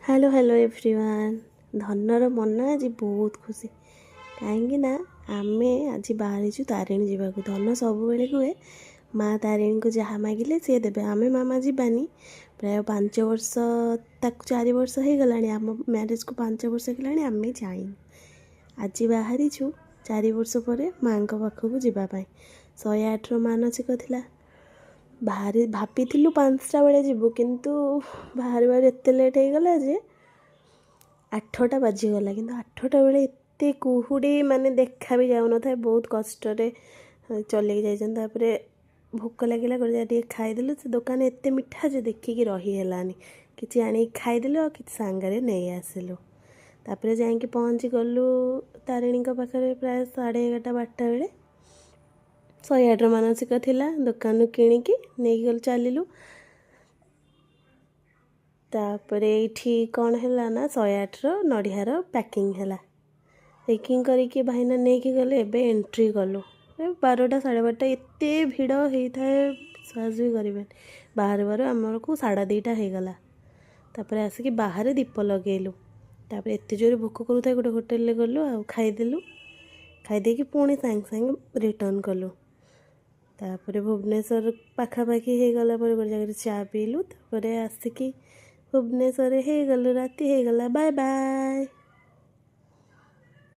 Hello hello everyone, ଧନର ମନ ଆଜି ବହୁତ ଖୁସି, କାହିଁକି ନା ଆମେ ଆଜି ବାହାରିଛୁ ତାରିଣୀ ଯିବାକୁ। ଧନ ସବୁବେଳେ କୁହେ, ମା ତାରିଣୀଙ୍କୁ ଯାହା ମାଗିଲେ ସିଏ ଦେବେ। ଆମେ ମାମା ଯିବାନି। ପ୍ରାୟ 5 ବର୍ଷ, ତାକୁ 4 ବର୍ଷ ହେଇଗଲାଣି, ଆମ ମ୍ୟାରେଜକୁ 5 ବର୍ଷ ହେଇଗଲାଣି, ଆମେ ଯାଇନୁ। ଆଜି ବାହାରିଛୁ 4 ବର୍ଷ ପରେ ମାଆଙ୍କ ପାଖକୁ ଯିବା ପାଇଁ। 108ର ମାନସିକ ଥିଲା। ବାହାରି ଭାବିଥିଲୁ 5ଟା ବେଳେ ଯିବୁ, କିନ୍ତୁ ବାହାରିବାରୁ ଏତେ ଲେଟ୍ ହେଇଗଲା ଯେ 8ଟା ବାଜିଗଲା। କିନ୍ତୁ 8ଟା ବେଳେ ଏତେ କୁହୁଡ଼ି, ମାନେ ଦେଖା ବି ଯାଉନଥାଏ। ବହୁତ କଷ୍ଟରେ ଚଲେଇକି ଯାଇଛନ୍ତି। ତାପରେ ଭୋକ ଲାଗିଲା, ଗୋଟେ ଜାଗା ଟିକେ ଖାଇଦେଲୁ। ସେ ଦୋକାନ ଏତେ ମିଠା ଯେ ଦେଖିକି ରହି ହେଲାନି। କିଛି ଆଣିକି ଖାଇଦେଲୁ ଆଉ କିଛି ସାଙ୍ଗରେ ନେଇ ଆସିଲୁ। ତାପରେ ଯାଇକି ପହଞ୍ଚି ଗଲୁ ତାରିଣୀଙ୍କ ପାଖରେ ପ୍ରାୟ 11:30, 12ଟା ବେଳେ। 108ର ମାନସିକ ଥିଲା, ଦୋକାନରୁ କିଣିକି ନେଇକି ଗଲୁ, ଚାଲିଲୁ। ତାପରେ ଏଇଠି କ'ଣ ହେଲା ନା 108ର ନଡ଼ିଆର ପ୍ୟାକିଂ ହେଲା। ପ୍ୟାକିଂ କରିକି ଭାଇନା ନେଇକି ଗଲେ। ଏବେ ଏଣ୍ଟ୍ରି କଲୁ 12ଟା, 12:30। ଏତେ ଭିଡ଼ ହେଇଥାଏ, ବିଶ୍ୱାସ ବି କରିବେନି। ବାହାରୁ ବାହାରୁ ଆମକୁ 2:30 ହେଇଗଲା। ତାପରେ ଆସିକି ବାହାରେ ଦୀପ ଲଗେଇଲୁ। ତାପରେ ଏତେ ଜୋରେ ଭୋକ କରୁଥାଏ, ଗୋଟେ ହୋଟେଲରେ ଗଲୁ ଆଉ ଖାଇଦେଲୁ। ଖାଇଦେଇକି ପୁଣି ସାଙ୍ଗେ ସାଙ୍ଗେ ରିଟର୍ଣ୍ଣ କଲୁ। ତାପରେ ଭୁବନେଶ୍ୱର ପାଖାପାଖି ହେଇଗଲା ପରେ ଗୋଟେ ଜାଗାରେ ଚା ପିଇଲୁ। ତାପରେ ଆସିକି ଭୁବନେଶ୍ୱରରେ ହେଇଗଲୁ, ରାତି ହେଇଗଲା। Bye bye.